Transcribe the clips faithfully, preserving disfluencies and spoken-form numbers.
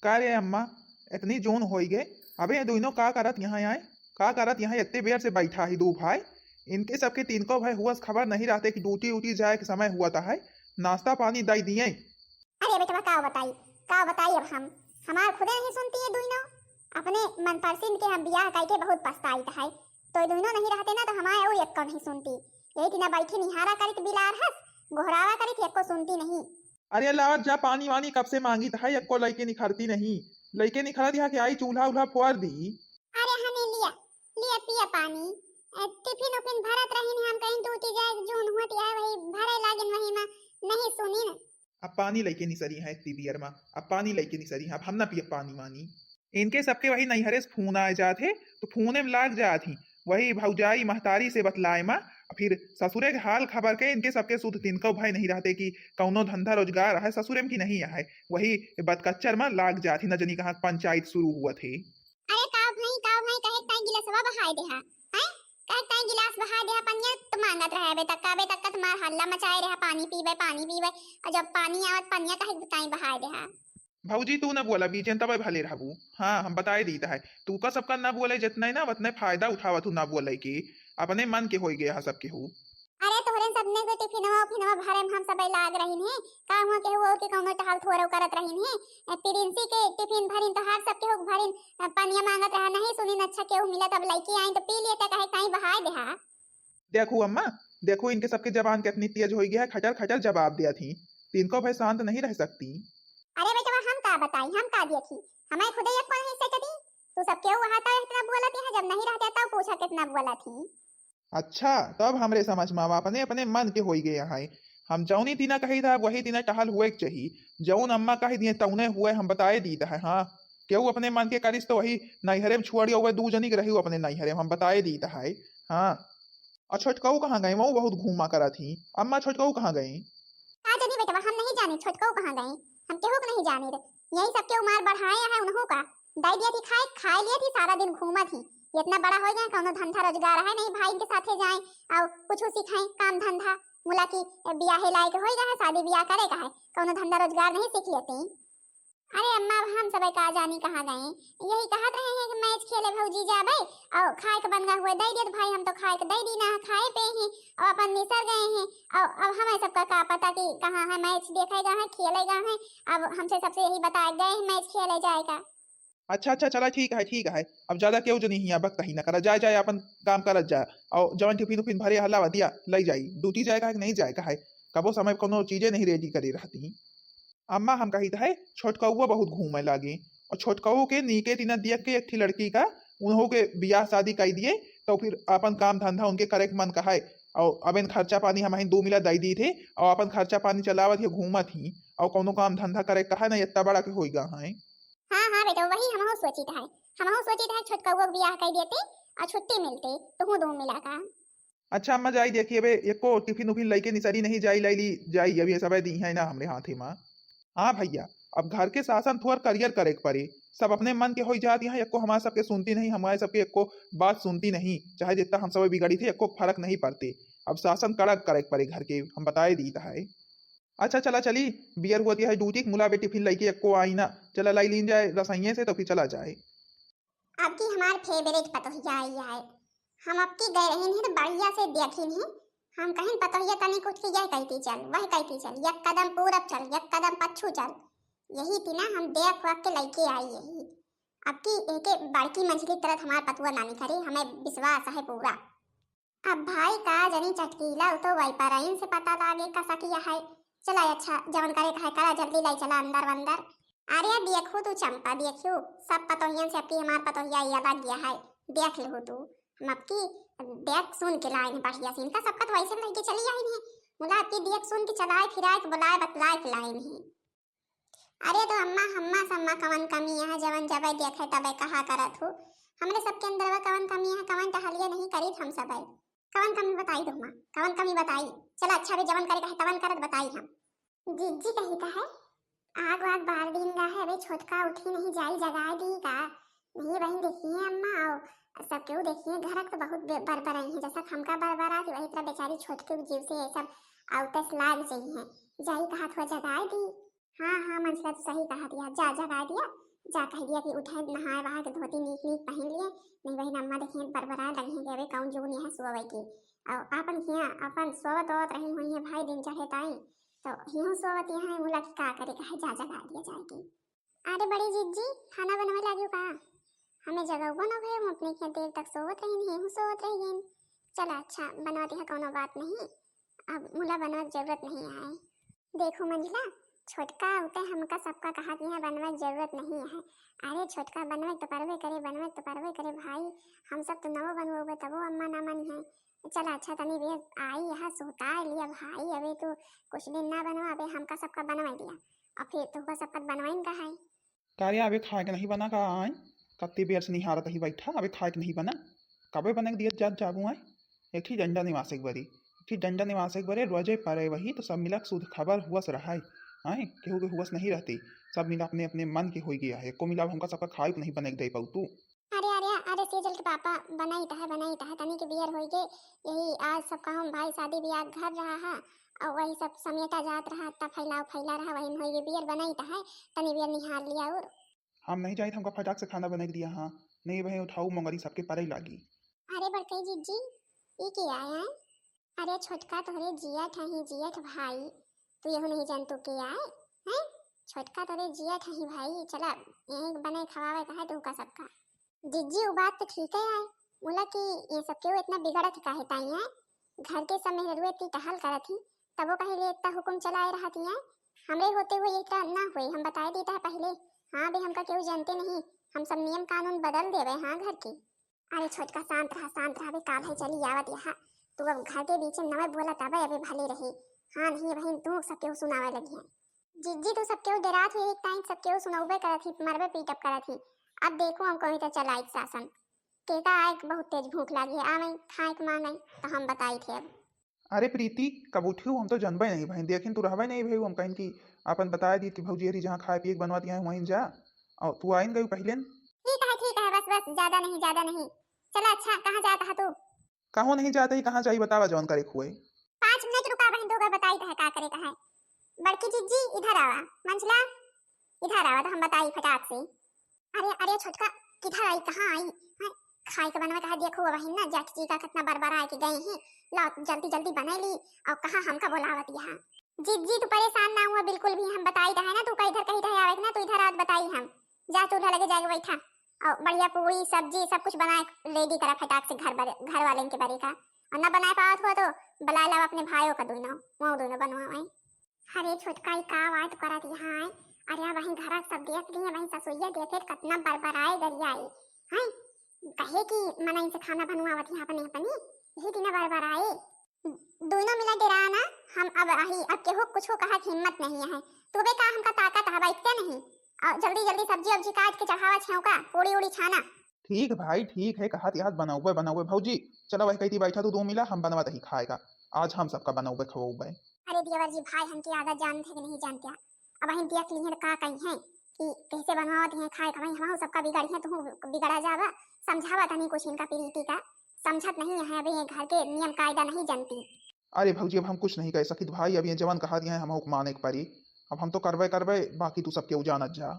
का रे अम्मा, इतनी जून होई गए, अबे ये दुइनो का करत यहाँ आए? का करत यहाँ इतने बेर से बैठा ही दू भाई? इनके सबके तीन को भाई हुवस खबर नहीं रहते कि ड्यूटी उटी जाए के समय हुआ था है, नाश्ता पानी दई दिए। अरे बेटवा, का बताई, का बताई अब हम, हमार खुदे नहीं सुनती है दुइनो। अपने मनपसंद के हम बियाह करके बहुत पछताइत है, तो दुइनो नहीं रहते ना तो हमारे और एक्को नहीं सुनती। यही तिना बैठी निहारा करित बिलार हस, गोहरावा करित एक्को सुनती नहीं। अरे लावत जा पानी वानी, कब से मांगित है, एक्को लइके निखरती नहीं। लइके निखरत यहाँ के आई, चूल्हा उल्हा फोर दी। अरे हमें लिया, लिया पिया पानी। ए, टिफिन उफिन भरत रहिन, हम कहीं ड्यूटी जाए जून हुआ तिया, वही भरे लागिन, वही में नहीं सुनी न। अब पानी लइके निसरी है इतनी बियर में, अब पानी लइके निसरी है, अब हम ना पियब पानी वानी। इनके सबके वही नैहरे से फोन आए जात है, तो फोने में लाग जात ही, वही भौजाई महतारी से बतलाए मा, फिर ससुरे के हाल खबर के इनके सबके सुध तिनको भय नहीं रहते कि कौनो धंधा रोजगार है ससुरे में कि नहीं है, वही बतकच्चर मा लाग जात ही, न जनी कहाँ पंचायत शुरू हुआ थे। अरे का भाई, का भाई, कहे ताई गिलासवा बहाए देहा, हैं? कहे ताई गिलास बहाए देहा, पनिया तो मांगत रहे अबे तक, अबे तक का तुम्हार हल्ला मचाए रहा, पानी पीबे, पानी पीबे, और जब पानी आवत पनिया कहे ताई बहाए देहा। भौजी, तू ना बोला बीच में, तबे भले रहबू। हाँ, हम बताए दीत है, तू का सबका ना बोले, जितने ना उतने फायदा उठावत हूँ ना बोले के, अपने मन के होई गया है सबके हूँ। अरे तोहरे सबने के टिफिनवा उफिनवा भरे में हम सबे लाग रहिन है, का हुआ के हुआ के कौनो टहल थोरो करत रहिन है, ए, प्रिंसी के टिफिन भरिन तो हर सबके हुक भरिन, ए, पनिया मांगत रहा, नहीं सुनिन, अच्छा केहू मिला तब लइके आई तो पी लिए, ते कहे ताई बहाए देहा। देखू अम्मा, देखू इनके सबके जबान कितनी तेज होई गया है, खटर खटर जवाब दिया थी, तो इनको भाई शांत नहीं रह सकती। अरे बेटवा, हम का बताई, हम का दिया थी, हमें खुदे एक कौन हिस्से चली, तू सब केहू वहाँ तो इतना बोलत यहाँ, जब नहीं रहते तब पूछा कितना बोला थी। अच्छा, तब हमरे समझ में आवा, अपने अपने मन के होई गए हैं। हम जौनी दिना कही था वही दिना टहल हुए के चाहिए, जौन अम्मा कही दिए तौने हुए, हम बताए दीत है। हाँ, केहू अपने मन के करिस तो वही नैहरे में छुआड़ी हुए, दू जनी के रही अपने नैहरे में, हम बताए दीत है। हाँ, और छोटकऊ कहाँ गए? वो बहुत घूमा करा थी। अम्मा, छोटकऊ कहाँ गए? का जानी बेटवा, हम नहीं जानी छोटकऊ कहाँ गए, हम केहू के नहीं जानी रे। यही सबके उमार बढ़ाए है उन्हों का, दे दिया थी खाए, खाए लिए थी, सारा दिन घूमा थी। इतना बड़ा हो गया, कौनो धंधा रोजगार है नहीं, भाई के साथे जाए और कुछ सिखाए काम धंधा, मुला की बियाहे लायक हो गया है, शादी बियाह करे का है, कौनो धंधा रोजगार नहीं सीख लेते। अरे अम्मा, अब हम सबे का जानी कहाँ गए, यही कहत रहे हैं कि मैच खेले भौजी जाबे, और खाए के बनगा हुए दे देत भाई, हम तो खाए के दे दी ना, खाए पे ही, और अपन निसर गए हैं, और अब हमें सबका का पता कि कहाँ है मैच देखे गए हैं, खेले गए हैं। अब हमसे सबसे यही बताए गए हैं मैच खेले जाए का। अच्छा अच्छा, चला ठीक है, ठीक है, अब ज्यादा केहू जनी हिया बक कही ना करा, जाए जाए अपन काम करत जा, और जवन टिफिन उफिन भरे हल्ला दिया ले जाई, ड्यूटी जाए का है कि नहीं जाए का है, कबो समय कोनो चीजें नहीं रेडी करे रहती। अम्मा, हम कहित है, छोटकउआ बहुत घूमे लागे, और छोटकऊ के नीके तिना दियक के एक ठी लड़की का, उन्हों के बियाह शादी कई दिए, तो फिर अपन काम धंधा उनके करे के मन कहाए, और अबेन खर्चा पानी हम दो मिला दई दी थे, और अपन खर्चा पानी चलावत ही घूमत ही, और कौनो काम धंधा करे कहा ना, इतना बड़ा के होई गा है। हाँ हाँ बेटा, वही हमहू सोचित है, हमहू सोचित है छोटकउआ के बियाह कई देते और छुट्टी मिलते, तुहू दो मिला का। अच्छा अम्मा, जाई देखी, अबे एको टिफिन उफिन लइके निसरी नहीं, जाई लाई ली जाई, अब ये सब दी है ना हमरे हाथे मा। हाँ भैया, अब घर के शासन थोर करियर करे के पड़े, सब अपने मन के होई जात यहाँ, एको हमारे सबके सुनती नहीं, हमारे सबके एको बात सुनती नहीं, चाहे जितना हम सब बिगड़ी थे, एको फर्क नहीं पड़ते। अब शासन कड़क करे के पड़े घर के, हम बताए दीत है। अच्छा चला चली, बियर हुआ है ड्यूटी, मुला बे टिफिन लइके एको आई ना, चला लाई लीन जाए रसोइये से तो फिर चला जाए। अब की हमार फेवरेट पतोहिया आई है, हम अब की गए रही नहीं तो बढ़िया से देखी नहीं, हम कहीं पतोहिया तनी कुछ की यह कहती चल, वह कहती चल, एक कदम पूरब चल, एक कदम पच्छू चल, यही तिना हम देख वक के लइके आई यही। अब की एके बड़की मछली तरह हमार पतुआ नानी करे, हमें विश्वास है पूरा। अब भाई का जनी चटकीला, उ तो वाइपराइन से पता लागे का सकिया है। चला अच्छा, जवन करे का है करा, जल्दी लाई चला अंदर वंदर। अरे देखू तू चंपा, देखू सब पतोहियन से अब की हमार पतोहिया ये अलग गया है, देख लहू तू। हम अब की देख सुन के लाइन बढ़िया से, इनका सबका तो वैसे लेके चली आई नहीं, मुला अब की देख सुन के चलाए फिराए के बुलाए बतलाए के लाइन ही। अरे तो अम्मा, हम्मा सम्मा कवन कमी है, जवन जबे देखे तबे कहा करत हूँ। हमरे सबके अंदरवा कवन कमी है, कवन टहलिया नहीं करीत हम सबे। कवन कमी बताई तुहमा, कवन कमी बताई? चला अच्छा, अभी जवन करे कहे तवन करत बताई हम। जीजी कही का है, आग वाग बार दिन गा है, अबे छोटका उठी नहीं, जाई जगाए दी का? नहीं बहन देखिए अम्मा, आओ सब केहू देखिए, घर तो बहुत बे-, बरबराई है, जैसा हमका बरबरा थी वही तरह बेचारी छोटकी जीव से ये सब आउतस लाग जाई है, जाई कहा थोड़ा जगाए दी। हाँ हाँ मंझला, तू सही कहा दिया, जा जगा दिया, जा कहि दिया कि उठे, नहाए वहाए के धोती नीक नीक पहिन लिए, नहीं बहिन अम्मा देखिहैं बरबराए लगिहैं कि अबे कौन जुग निया है सोवै के। अउर आपन हियाँ आपन सोवत ओवत रही हुइहैं भाई दिन चढ़े ताई, तो हिहूँ सोवत यहाँ है, मुला कि का करे, कहे जा जगाए दिया जाए के। अरे बड़ी जिज्जी, खाना बनवै लागिउ का? हमें जगउबो न भए, हम अपने हियाँ देर तक सोवत रही, हिहूँ सोवत रही गइन। चला अच्छा, बनवा दिहा, कौनो बात नहीं, अब मुला बनवै के जरूरत नहीं है। देखो मंझला, छोटका उते हमका सबका कहा कि यहाँ बनवै के जरूरत नहीं है। अरे छोटका बनवै के तो परबे करे, बनवै के तो परबे करे भाई, हम सब तो नवो बनवउबे तबो अम्मा ना मनिहैं। चला अच्छा तनी बेर आई यहाँ सुताए लिया भाई, अबे तू कुछ दिन ना बनवा, अबे हमका सबका बनवै दिया, अउर फिर तुहका सबका बनवइन का है। का रे, अबे खाए के नहीं बना का? आय, कत्ती बेर से निहारत ही बैठा, अबे खाए के नहीं बना? कबे बने के दियत जात जाबू आय? एक ही डंडा निवासे के बरे, एक ही डंडा निवासे के बरे, रोजे परे वही तो सब मिला के शुद्ध खबर हुवस रहाय। आय, केहू के हुवस नहीं रहती, सब मिला अपने अपने मन के होई गया है, एको मिला हमका सबका खाए के नहीं बने के दे पाऊ तू। अरे, अरे, अरे, सेजल के पापा, बनाई तहा, बनाई तहा, तनी के बियर होई गे, यही आज सब काम भाई शादी ब्याह घर रहा है, अउर वही सब समेटा जात रहा, इतना फैलाव फैला रहा, वही में होई गे बियर बनाई तहा, तनी बियर निहार लिया अउर। हम नहीं जाइत, हमका फटाक से खाना बनाई के दिया, हाँ, नहीं बहे उठाऊ मोंगरी सबके परई लागी। अरे बड़कई जिज्जी, ई के आय है? अरे छोटका तोहरे जियठ हहीं, जियठ भाई, तू यहू नहीं जान तू के आय, हैं? छोटका तोहरे जियठ हहीं भाई, चला यहीं बने खवावे का है तुहका सबका। जिज्जी, उ बात तो ठीक है आय, मुला कि ये सब केहू इतना बिगड़त काहे ताई है? घर के सब मेहरुए इतनी टहल करत ही, तबो कहे ले इतना हुकुम चलाए रहत ही है। हमरे होते हुए ये इतना ना होए, हम बताए देता है पहले। हाँ बे, हमका केहू जानते नहीं, हम सब नियम कानून बदल देवे हाँ घर के। अरे छोटका, शांत रहा, शांत रहा बे, का भाई चली आवत यहाँ। तू अब घर के बीच में नवे बोला तबे अबे भले रही। हाँ नहीं बहिन, तू सब केहू सुनावे लगी है। जिज्जी, तू सब केहू डरात हुई, एक टाइम सब केहू सुनौबे करत ही, मरबे पीटब करत ही। अब देखो हम कोई तो चलाई शासन। केका आए के बहुत तेज भूख लागी है, आवे खाए के मांगे तो हम बताई थे अब। अरे प्रीति, कब उठियो हम तो जनबे नहीं भई, देखिन तू रहबे नहीं भई, हम कहिन कि आपन बताए दी कि भौजी अरी जहाँ खाए पिए के बनवा दिया है वहीं जा, और तू आइन गई पहले न। ठीक है, ठीक है, बस, बस, ज्यादा नहीं, ज्यादा नहीं। चला अच्छा, कहाँ जात है तू? कहो नहीं जात ही, कहाँ जाई बतावा जौन करे खुए। पाँच मिनट रुका बहन, तो बताई है का करे का है। बड़की जिज्जी इधर आवा, मंझला इधर आवा तो हम बताई फटाक से। अरे, अरे छोटका, किधर आई, कहाँ आई? हैं? खाए के बनवा कहा, देखो बहिन ना, जेठ जी का कितना बरबराए के गए हैं। लाओ, जल्दी, जल्दी बनाई ली, और कहाँ हमका बोलावत यहाँ। जिज्जी, तू परेशान ना हुआ बिल्कुल भी, हम बताई रहे ना, तू का इधर कहीं रहे आवे के ना, तू इधर आवत बताई हम। जा चूल्हा लगे जाके बैठा, और बढ़िया पूरी, सब्जी, सब कुछ बनाए, ready करा फटाक से घर बरे, घर वाले के बरे का। और ना बनाए पावत हुआ तो बुला लाओ अपने भाइयों का दोनों, वो दोनों बनवावे। अरे छोटका, ई का बात करत यहाँ है? अरे अब वहीं घर सब देख लिए, वहीं ससुइया देखे, कितना बरबराए गरियाए हैं। कहे कि मनई से खाना बनवावत यहाँ अपने अपनी, यही दिन बरबराए। दोनों मिला डेरा ना, हम अब अही, अब केहू कुछ कहा के हिम्मत नहीं है। तू बे का हमका ताकत है, बैठते नहीं। और जल्दी जल्दी सब्जी उब्जी काट के चढ़ावा छेवका, पूड़ी उड़ी छाना। ठीक भाई, ठीक है, कहा याद बनौबे, बनौबे। भौजी, चला वही कहती बैठा तू दो मिला, हम बनवा दही खाएगा। आज हम सबका बनौबे खवौबे। अरे देवर जी, भाई हमके आदत जानते हैं कि नहीं जानते हैं? अब हम देख ली हैं तो का कही हैं कि कैसे बनवावत हैं खाए का, भाई हमारो सबका बिगड़ी है, तू बिगड़ा जावा। समझावा तनी कुछ इनका प्रीति का, समझत नहीं है, अबे ये घर के नियम कायदा नहीं जानती। अरे भौजी, अब हम कुछ नहीं कह सकित भाई, अब ये जवन कहा दिया है हम हुक माने के परी। अब हम तो करबे करबे, बाकी तू सबके उ जानत जा।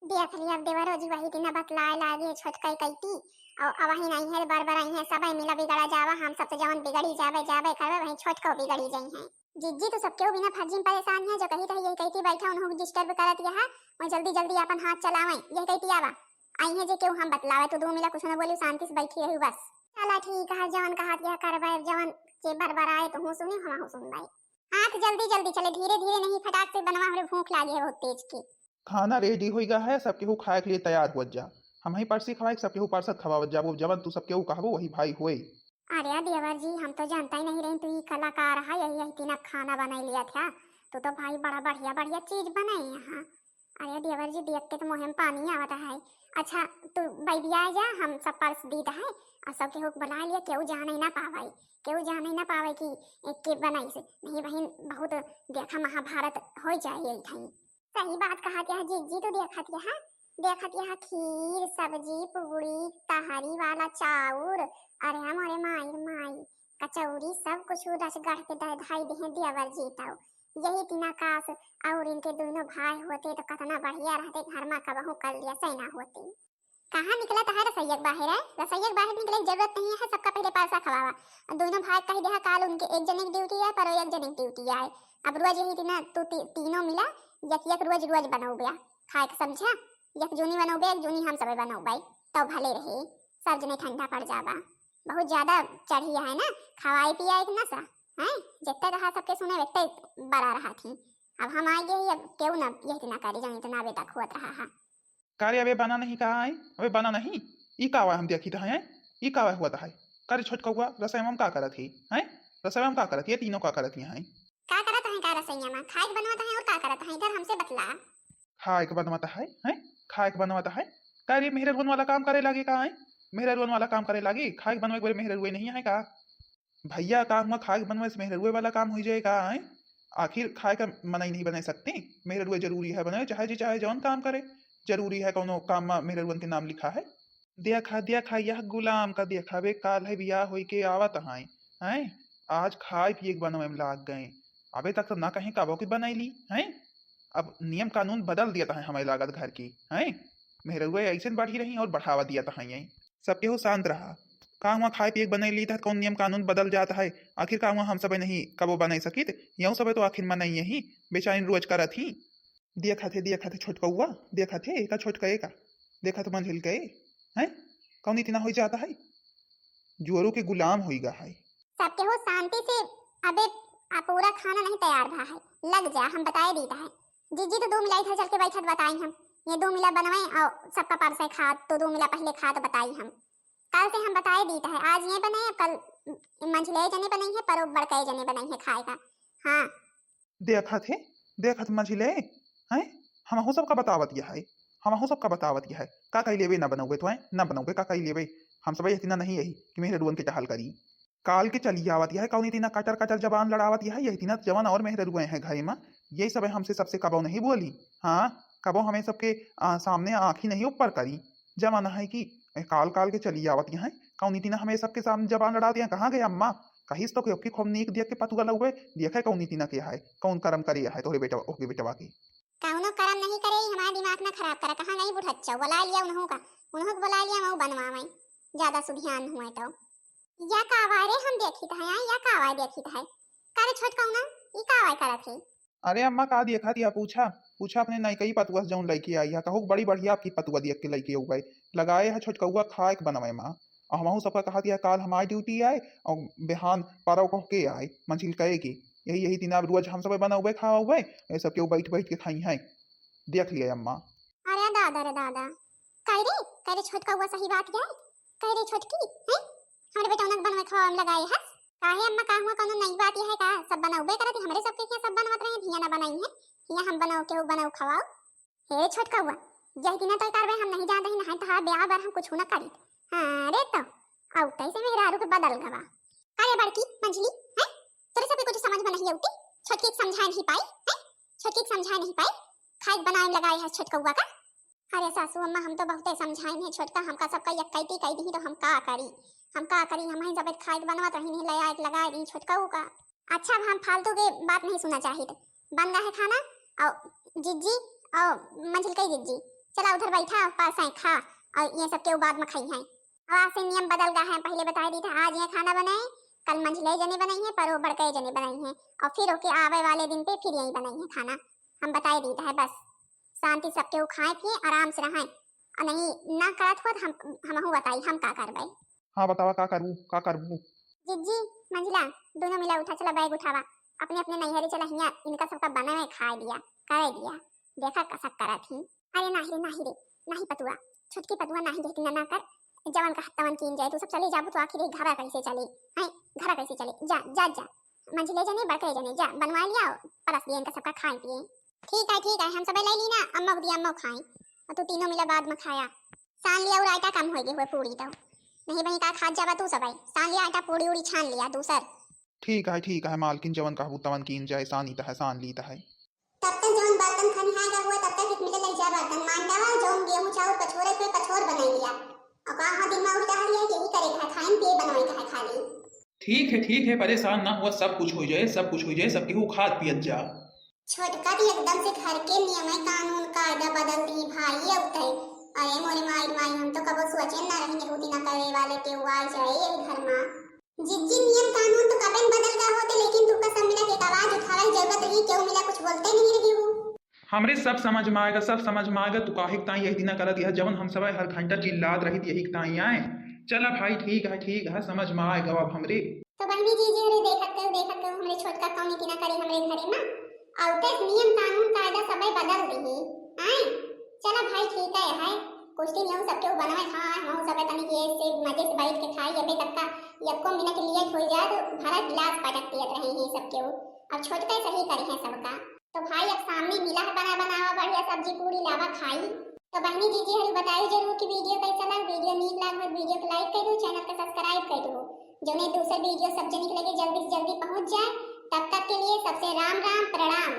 देख लिया अब देवरो जी, वही दिन बतलाए लागे छोटकई कैती, और अब वही नहीं है, बरबर आई है, सब मिला बिगड़ा जावा, हम सब तो जवन बिगड़ी जावे, जावे करवे, वही छोटको बिगड़ी जाई है। जिज्जी तो सबके बिना फर्जी में परेशान है, जो कही तही यही कहती बैठा, उन्हों disturb करत यह, वही जल्दी जल्दी अपन हाथ चलावे, यही कहती आवा। आई है जे केहू हम बतलावे, तू दो मिला कुछ न बोली, शांति से बैठी रही बस। चला ठीक है, जवन कहा यह करबे, जवन जे बरबराए तो हूँ सुनी, हम हूँ सुनबे। हाथ जल्दी जल्दी चले, धीरे धीरे नहीं, फटाक से बनवा, हमरे भूख लागे है बहुत तेज की। खाना ready होई गा है, सब केहू खाए के लिए तैयार हुआ जा। हम ही परसी खवाए, सब केहू परसत खवावत जाबो, जवन तू सब केहू कहबो वही भाई होई। अरे देवर जी, हम तो जानता ही नहीं रही तू ही कलाकार है, यही यही तीन खाना बनाई लिया था। तू तो भाई बड़ा बढ़िया बढ़िया चीज बनाई यहाँ। अरे देवर जी, देख के तो मुँह में पानी आवत है। अच्छा, तू बैबिया जा, हम सब परस दीत है, और सब केहू बुला लिया, केहू जाने ना पावे, केहू जाने ना पावे कि के बनाई से। नहीं बहिन, बहुत देखा महाभारत हो जाए यही ठाई। सही बात कहा क्या जिज्जी, तू देखत यह, देखत यह खीर, सब्जी, पूरी, तहरी वाला चाउर, अरे मोरे माई रे माई, कचौरी, सब कुछ रस गढ़ के दे धाई देहे देवर जी तौ। यही तिना काश और इनके दोनों भाई होते तो कितना बढ़िया रहते, घर में कबहू कर लिया सही ना होते। कहाँ निकलत है रसोइया के बाहर है? रसोइया के बाहर निकले की जरूरत नहीं है, सबका पहले परसा खवावा। और दोनों भाई कह दिया काल उनके एक जने की ड्यूटी है, पर एक जने की ड्यूटी है। अब रोज यही तिना तू ती, तीनों मिला एक एक रोज रोज बनौबे खाए के, समझा? एक जूनी बनौबे, एक जूनी हम सबे बनौबे, तो भले रहे, सब जने ठंडा पड़ जाबा। बहुत ज्यादा चढ़ी है ना, खवाए पियाए के नशा है, जितने कहा सबके सुने वत्ते बड़ा रहा थी। अब हम आए गए, अब केहू ना यही तिना करी, जौन इतना बेटा खोत रहा है। का रे, अबे बना नहीं का है? अबे बना नहीं? ई का हुआ हम देखी तो है? ई का हुआ हुआ तो है? का रे छोटकौआ, रसोई में का करत ही? हैं? रसोई में का करत ही? ये तीनों का करत ही हैं? का करत हैं का रसोइया में? खाए के बनवत हैं और का करत हैं? इधर हमसे बतला। खाए के बनवत है, हैं? खाए के बनवत है? का रे मेहररुअन वाला काम करे लागे का है? मेहररुअन वाला काम करे लागे? खाए के बनवे के बेरे मेहररुए नहीं है का? भैया, का हुआ खाए के बनवे से मेहररुए वाला काम हुई जाए का, आय? आखिर खाए का मनई नहीं बनाए सकते? मेहररुए जरूरी है बनाए, चाहे जी चाहे जौन काम करे, जरूरी है कौनो काम में मेहररुअन के नाम लिखा है? देखा, देखा, यह गुलाम का देखा बे, काल है बियाह होई के आवत हैं, हैं? आज खाए पिए के बनवे में लाग गए। अबे तक तो ना कहीं कबो की बनाई ली, हैं? अब नियम कानून बदल दिया है हमारे लागत घर की, हैं? मेहररुए ऐसे बढ़ी रही और बढ़ावा दिया है, हैं? सब केहू शांत रहा। का हुआ खाए पिए के बनई ली त कौन नियम कानून बदल जात है? आखिर का हुआ हम सबे नहीं कबो बनई सकित? यहू सबे तो आखिर मनई यही बेचारिन रोज करत ही। देखत हे, देखत हे छोटकौआ, देखत हे एका छोटका एका, देखत मंझिल के, हैं? कौन इतना हो जाता है? जुअरो के गुलाम होई गा है। सब केहू शांति से, अबे आ पूरा खाना नहीं तैयार भा है, लग जा, हम बताए दीत है। जिज्जी तो दो मिला इधर चल के बैठत बताई हम, ये दो मिला बनवाए और सबका परसे खा, तो दो मिला पहले खा तो बताई हम। कल से हम बताए दीत है, आज ये बनाए, कल मंझले जने बनाई है, परो बड़के जने बनाई है खाए का। हाँ। देखत हे, देखत मंझले, हैं? हमहू सबका बतावत यह है, हमहू सबका बतावत यह है। का कही लेबे ना बनौबे तो, हैं? ना बनौबे का कही लेबे? हम सब इतना नहीं यही कि मेहररुअन के टहल करी। काल के चली आवत यह, कौन इतना कटर कटर जबान लड़ावत यह, यही तिना जवान और मेहररुए हैं घरे में, ये सब हमसे सबसे कबो नहीं बोली। हाँ, कबो हमें सबके, आ, सामने आँखी नहीं ऊपर करी। जमाना है कि ए, काल काल के चली आवत यह, कौन इतना हमें सबके सामने जबान लड़ावत यह। कहाँ गए अम्मा? कहिस तो कि ओके खूब नीक देख के पतुआ लउबे, देखे कौन इतना के है, कौन करम करे है तोहरे बेटवा, ओके बेटवा के। कौनो करम नहीं करे, हमारा दिमाग ना खराब करा। कहाँ गई बुढ़च्चा? बुला लिया उन्हों का, उन्हों को बुला लिया, मैं बनवावे, ज्यादा सुधियान हुए तो। या का आवाज रे हम देखित है, या का आवाज देखित है? का रे छोटकौआ, ई का आवाज करत है? अरे अम्मा, का देखा दिया? पूछा, पूछा अपने नयकई पतुआ से जौन लइके आई है, कहू बड़ी बढ़िया आपकी पतुआ देख के लइके अउबे। लगाए है छोटकौआ खाए के बनवे मा। और हमहू सबका कहा दिया काल हमारी ड्यूटी आए और बिहान परव कह के आए, मंझिल कहे के। यही, यही दिन अब रोज हम सब बनउबे खाउबे, ये सब केहू बैठ बैठ के खाई है। देख लिया अम्मा। अरे दादा रे दादा, कह रे, कह रे छोटकौआ सही बात है, कह रे छोटकी, हैं? हमरे बेटौना के बनवे खवावे में लगाए हस। काहे अम्मा, का हुआ, कौनो नई बात यह है का? सब बनउबे करत ही, हमरे सबके हियाँ सब बनवत रहे, हियाँ ना बनाई है, हियाँ हम बनउ केहू बनउ खवाओ। हे छोटकौआ, यही दिन तो करबे हम नहीं जानत ही, नहीं तो ब्याह बर हम कुछ ना करी। हाँ रे तो, अउते से मेहरारू के बदल गवा। का रे बड़की मंझली, हैं? तोरे सबके कुछ समझ में नहीं अउती? छोटकी के समझाए नहीं पाई, हैं? छोटकी के समझाए नहीं पाई, खाए बनाए में लगाए है छोटकौआ का। अरे सासू अम्मा, हम तो बहुते समझाइन है छोटका, हमका सबका यक्कैती कई दिही तो हम का करी, हम का करी, हम ही जब खाए के बनवत रही नहीं ले आए के लगाए दी छोटका का। अच्छा, अब हम फालतू के बात नहीं सुना चाहित। बन गया है खाना, और जिज्जी और मंझिल कई जिज्जी, चला उधर बैठा, पास है खा, और ये सब के बाद में खाई है। अब आज से नियम बदल गया है, पहले बताए दी था आज ये खाना बनाए, कल मंझले जने बनाई है, परो बड़के जने बनाई है, और फिर ओके आवे वाले दिन पे फिर यही बनाई है खाना। हम बताए दीत है बस, शांति सबके उ खाए पिए आराम से रहें, और नहीं ना करत हो तो हम, हमहू बताई हम का करबे। हाँ बतावा का करबू, का करबू? जिज्जी, मंझिला, दोनों मिला उठा, चला बैग उठावा, अपने अपने नैहरे चला, हियाँ इनका सबका बने में खाए दिया, करे दिया, देखा कसक करत ही। अरे नाही रे, नाही रे, नाही पतुआ, छोटकी पतुआ नाही, जहती ना, ना कर, जवन का तवन कीन जाए, तू सब चले जाबू तो आखिर ये घरा कैसे चले, हैं, घरा कैसे चले, जा, जा, जा, मंझले जने, बड़के जने, जा, बनवा लिया, परस दिए इनका सबका खाए पिए। ठीक है, ठीक है, हम सब ले ली ना, अम्मा को दिया, अम्मा खाए, और तू तीनों मिला बाद में खाया। सान लिया और आटा कम होई गए हुए पूरी तो, नहीं बनी का खात जाबा तू सब, सान लिया आटा, पूरी उड़ी छान लिया दूसर। ठीक है, ठीक है मालकिन, जवन कहबू तवन कीन जाए, सानी त है, सान ली त है। तब तक जौन बर्तन खनिहाए का हुआ, तब तक एक मिले लग जा बर्तन मांडा हुआ, जौन गेहूं चाउर पछोरे पे पछोर बनाई लिया। और का हुआ दिन में उठा है, यही करे का है, खाइन पिए बनावे का है खाली। ठीक है, ठीक है, परेशान ना हुआ, सब कुछ होइ जाए, सब कुछ होइ जाए, सब केहू खात पियत जा। छोटका भी एकदम से घर के नियम है, कानून कायदा बदल दी भाई। अब तय, अरे मोरे माई, माई, हम तो कबो सोचे ना रही, केहू दिना करे वाले केहू आ जाए यही घर मा। जिज्जी, नियम कानून तो कबे बदल गए होते, लेकिन तुका सब मिला के एक आवाज उठावे की जरूरत रही, केहू मिला कुछ बोलते नहीं रही हूँ। हमरे सब समझ मा आएगा, सब समझ मा आएगा। तू काहे के ताई यही दिना करत यह, जवन हम सब हर घंटा चिल्लात रही यही के ताई आए। चला भाई, ठीक है, ठीक है, समझ मा आएगा अब हमरे। तो बहनी जी, जी, अरे देखत करू, देखत करू, हमरे छोटका कौनी की ना करी हमरे घरे मा। अउते नियम कानून कायदा सबे बदल दिही। आए, चला भाई, ठीक है, है। कुछ दिन यहू सबके बनवे खाए, हम सबे तनी के से मजे से बैठ के खाई। अबे तक का यक्को मिनट लेट हो जाए तो भरा गिलास पटक दियत रहे हैं सबके। अब छोटका सही करे हैं सबका। तो भाई, अब सामने मिला है, बना बनावा बढ़िया सब्जी पूरी लावा खाई। तो बहनी जी, जी, हरी बताई जरूर कि वीडियो कैसा लग। वीडियो नीक लाग हो, वीडियो को लाइक कर दो, चैनल का सब्सक्राइब कर दो, जो ने दूसर वीडियो सब जने के लगे जल्दी से जल्दी पहुंच जाए। तब तक के लिए सबसे राम राम, प्रणाम।